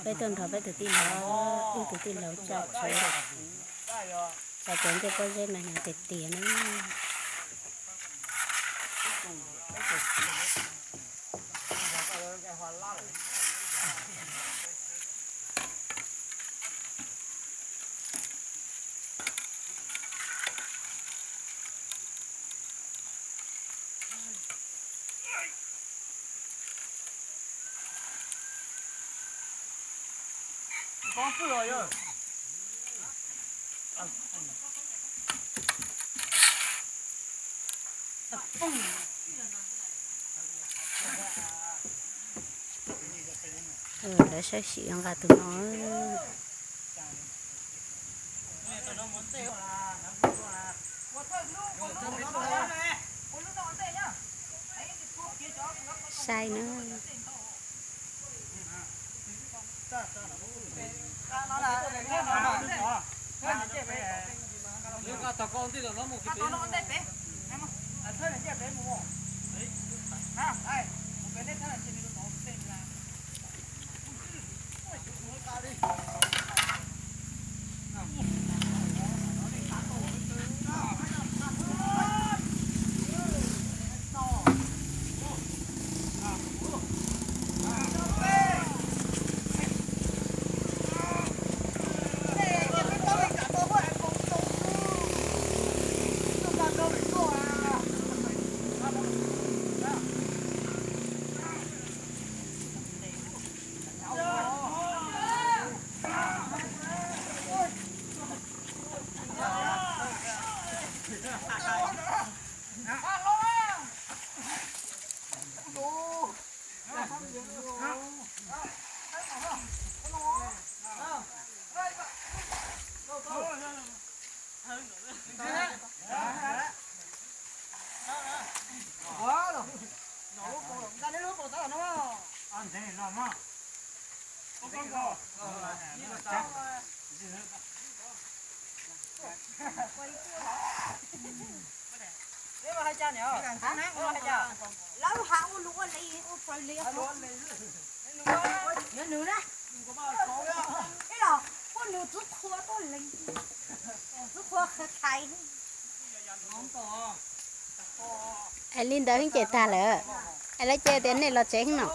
Peb tuaj nrog peb tus tij laug, wb tus tij laug tsa tsev, tsa tsev ncej pob zeb mas hnyav tiag tiag na. Lawv saib sim nqa tus no. Sai na. Lawv hais ua lus ua li ua raws li, yuav nws na. Ib los kuj nws txub qhua tuaj lees, txub qhua qhia thais. Es li ntawd heev ces tag lawm. Es lawv cia tias nej los tsev heev no.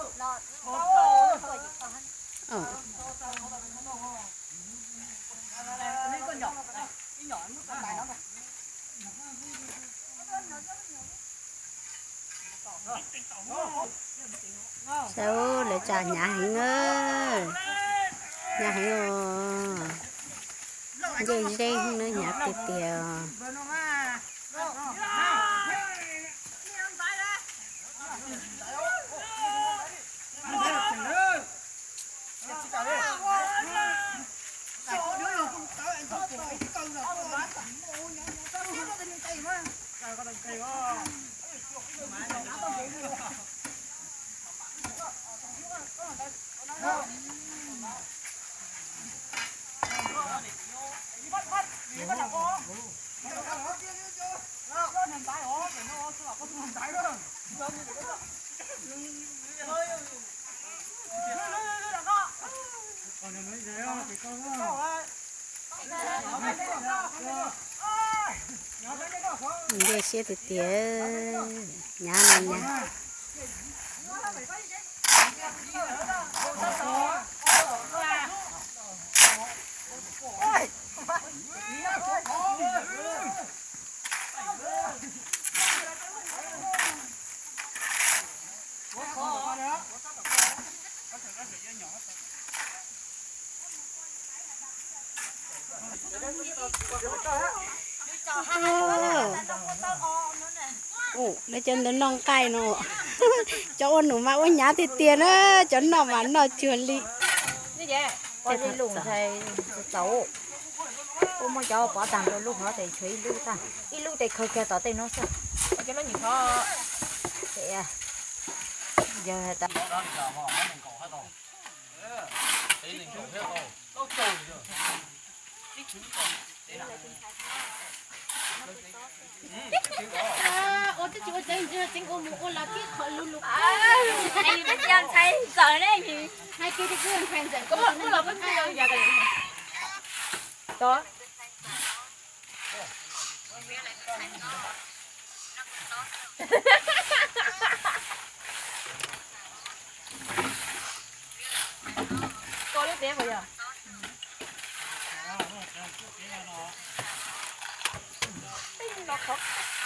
Saib lawv tsa hnyav heev, hnyav heev os. Ncej zeb na, hnyav tiag tiag. Ncej siab tiag tiag, hnyav no hnyav. Lawv cov ntawd noj nqaij no, cov ua num mas ua hnyav tiag tiag na, cov noj mas noj cuag li. Ua li lus ntshai txaus, ua muaj cov pov tag rau lub hov tes tshuav ib lub tag, ib lub tes khaws kiag tom tej no xwb. Yog tas ua twb tsis ua tsev, tseev ua mus ua los tib qho lug lug. Ntshai txawm ne yis. Koj muaj los koj twb yog yam ko. Koj lub teb puas yog? Peb no qhov.